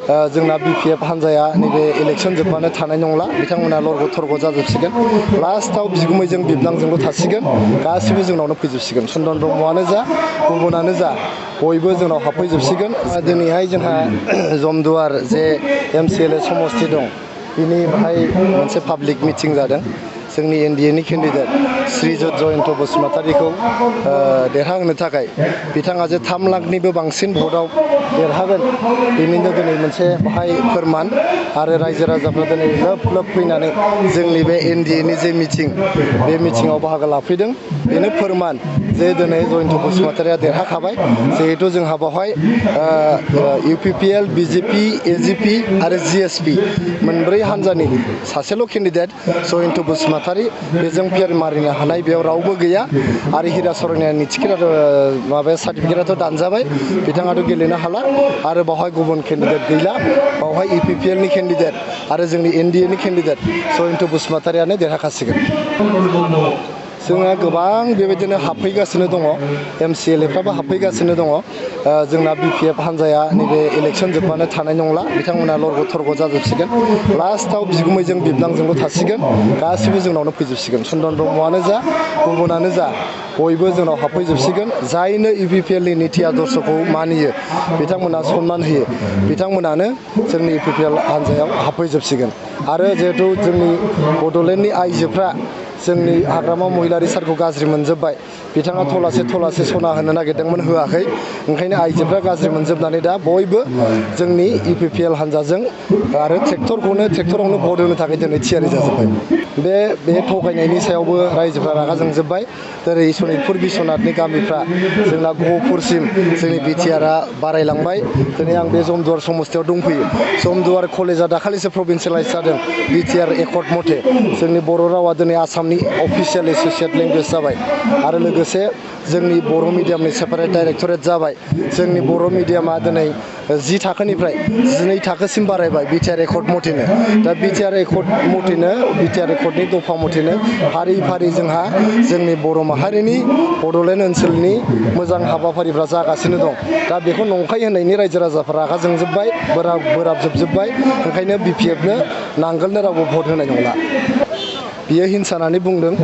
जोंना BPF हान्जाया नैबे इलेक्सन जोबबानो थानाय नंला बिथांमोना लरग' थरग' जाजोबसिगोन लास्टआव बिगुमैजों बिबनांजोंल' थासिगोन गासिबो जोंनावनो फैजोबसिगोन चन्दन ब्रह्मआनो जा गुबुनानो जा बयबो जोंनाव हाबफैजोबसिगोन दिनैहाय जोंहा जमदुवार जे MCLA समस्ति दं बिनि बाहाय मोनसे पाब्लिक मिटिं जादों जोंनि NDA केन्डिडेट श्रीजुत जयन्त बसुमतारीखौ देरहाहोनो थाखाय बिथाङा जे 3 लाखनिबो बांसिन भटआव देरहागोन बेनिनो दिनै मोनसे बाहाय फोरमान आरो रायजो राजाफ्रा दिनै लोब फैनानै जोंनि बे NDA जे मिटिं बे मिटिङाव बाहागो लाफैदों बेनो फोरमान जे दिनै जयन्त बसुमतारीया देरहाखाबाय जिहेतु जोंहा बेवहाय UPPL BJP AGP आरो GSP मोनब्रै हान्जानि सासेल' केन्डिडेट जयन्त बसुमतारी बेजों फेर मारिनो हानाय बेयाव रावबो गैया आरो हिरा सरनायानि टिकेट माबा सार्टिफिकेटआथ' दानजाबाय बिथाङाथ' गेलेनो हाला आरो बावहाय गुबुन केन्डिडेट गैला बावहाय UPPL नि केन्डिडेट आरो जोंनि NDA नि केन्डिडेट जयन्त बसुमतारीयानो देरहाखासिगोन जोंहा गोबां बेबायदिनो हाबफैगासिनो दङ MCLAफ्राबो हाबफैगासिनो दङ जोंना BPF हान्जाया नैबे इलेक्सन जोबबानो थानाय नंला बिथांमोना लरग' थरग' जाजोबसिगोन लास्टआव बिगुमैजों बिबनांजोंल' थासिगोन गासिबो जोंनावनो फैजोबसिगोन चन्दन ब्रह्मआनो जा गुबुनानो जा बयबो जोंनाव हाबफैजोबसिगोन जायनो UPPL नि नीति आदर्शखौ मानियो बिथांमोना सन्मान होयो बिथांमोनानो जोंनि UPPL हान्जायाव हाबफैजोबसिगोन आरो जिहेतु जोंनि बड'लेण्डनि आइजोफ्रा जोंनि हाग्रामा महिलारि सारखौ गाज्रि मोनजोब्बाय बिथाङा थलासे सना होनो नागिरदोंमोन होआखै ओंखायनो आइजोफ्रा गाज्रि मोनजोबनानै दा बयबो जोंनि UPPL हान्जाजों आरो ट्रेक्टरावनो भट होनो थाखाय दिनै थियारि जाजोब्बाय बे थगायनायनि सायावबो रायजोफ्रा रागा जोंजोब्बाय जेरै सनितपुर बिश्वनाथनि गामिफ्रा जोंना गहपुरसिम जोंनि BTRआ बारायलांबाय दिनै आं बे जमदुवार समस्तियाव दंफैयो जमदुवार कलेजआ दाखालिसो प्रभिन्सियेलाइज जादों BTR एकर्ड मथे जोंनि बर' रावा दिनै आसामनि अफिसियेल एस'सियेट लेंगुवेज जाबाय आरो लोगोसे जोंनि बर' मिडियामनि सेपारेट डाइरेक्टरेट जाबाय जोंनि बर' मिडियामा दिनै 10 थाखोनिफ्राय 12 थाखोसिम बारायबाय BTR एकर्ड मथेनो दा BTR एकर्डनि दफा मथेनो फारि जोंहा जोंनि बर' माहारिनि बड'लेण्ड ओनसोलनि मोजां हाबाफारिफ्रा जागासिनो दं दा बेखौ नंखाय होननायनि रायजो राजाफ्रा रागा जोंजोब्बाय बोराबजोबबाय ओंखायनो BPFनो नांगोलनो रावबो भट होनाय नंला बियो हिंसा होननानै बुंदों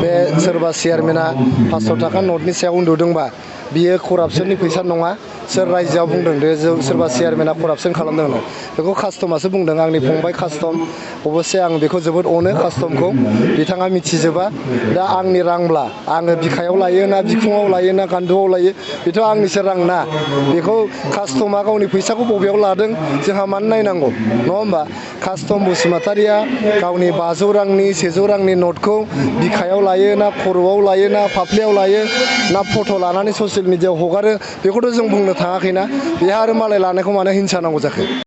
बे सोरबा चेयारमेना 500 थाखा नटनि सायाव उन्दुदोंबा बियो करापसननि फैसा नङा सोर रायजोआव बुंदों दे सोरबा चेयारमेना करापसन खालामदों होनना बेखौ कास्टमासो बुंदों आंनि फंबाय कास्टम अबस्से आं बेखौ जोबोद अनो कास्टमखौ बिथाङा मिथिजोबा दा आंनि रांब्ला आङो बिखायाव लायो ना बिखुङाव लायो ना गान्दुआव लायो बेथ' आंनिसो रां ना बेखौ कास्टमा गावनि फैसाखौ बबेयाव लादों जोंहा मानो नायनांगौ नङा होमबा कास्टम बसुमतारीया गावनि 500 रांनि 100 रांनि नटखौ बिखायाव लायो ना खर'आव लायो ना फाफ्लियाव लायो ना फट' लानानै ससियेल मिडियायाव हगारो बेखौथ' जों बुंनो थाङाखैना बेहा आरो मालाय लानायखौ मानो हिंसा नांगौ जाखो